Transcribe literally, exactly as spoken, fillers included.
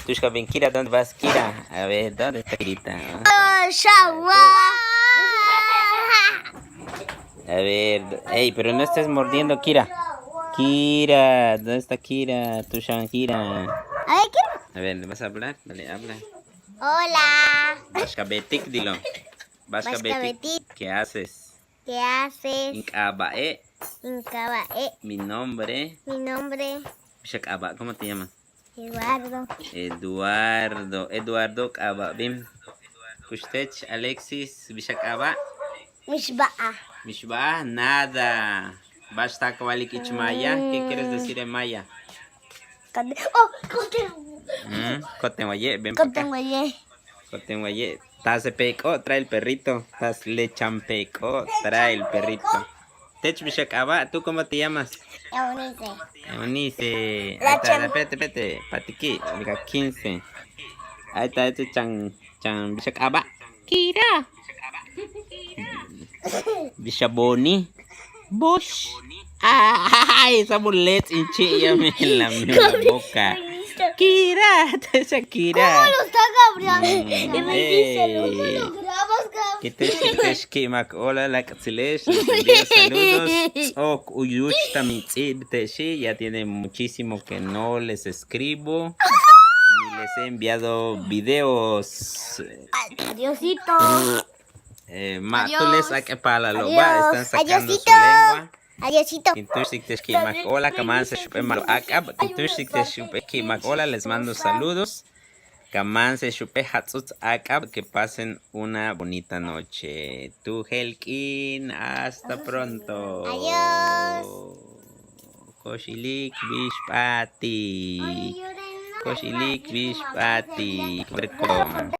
Tu'ux ka bin Kira, ¿dónde vas, Kira? A ver, ¿dónde está Kirita? A ver, ey, pero no estés mordiendo, Kira. Kira, ¿dónde está Kira? Tu'ux xan Kira. A ver, Kira. A ver, ¿le vas a hablar? Dale, habla. Hola. Ba'ax ka beetik, dilo. Ba'ax ka beetik. ¿Qué haces? ¿Qué haces? In k'aaba'e'. In k'aaba'e'. Mi nombre. Mi nombre. Bix a k'aaba', ¿cómo te llamas? Eduardo. Eduardo. Eduardo, k'aaba', bin. Kux teech, Alexis, bix a k'aaba'? Mixba'al. Mixba'al, nada. Ba'ax táan k wa'alik ich maya? ¿Qué quieres decir en maya? Ko'oten waye', ven para acá. Ko'oten waye'. Ko'oten waye'. Taas le peek'o', trae el perrito. Taas le chan peek'o', trae el perrito. Teech, bix a k'aaba', ¿tú cómo te llamas? Eunice. Eunice. Ahí está, espérate, espérate, patiki, diga quince. Ahí está, este chan, chan, bix a k'aaba'. Kira. Bix a booni. Box. Ay, esa mulets in chi' ya me lamió la boca. Kira, teech a Kira. ¿Cómo lo está grabando? Mm, y me dice, ¿cómo lo grabas, grabas? Ki te'ex, ki te'ex ki'imak óolal, láak'tzile'ex, les envío saludos. Ts'o'ok u yúuchtamil ts'íib te'exi', ya tiene muchísimo que no les escribo ni les he enviado videos. Adiosito. Eh, ma' tuláakal áak'e' paalalo'oba', están sacando su lengua. Adiosito. Kin túuxtik te'ex ki'imak óolal, ka máansel jump'éel ma'alob áak'ab, kin túuxtik te'ex jump'éel ki'imak óolal, les mando saludos. Ka máansel jump'éel jats'uts áak'ab, que pasen una bonita noche. Tu jeel k'iin, hasta pronto. Adiós. Ko'ox ilik bix p'áatik. Ko'ox ilik bix p'áatik.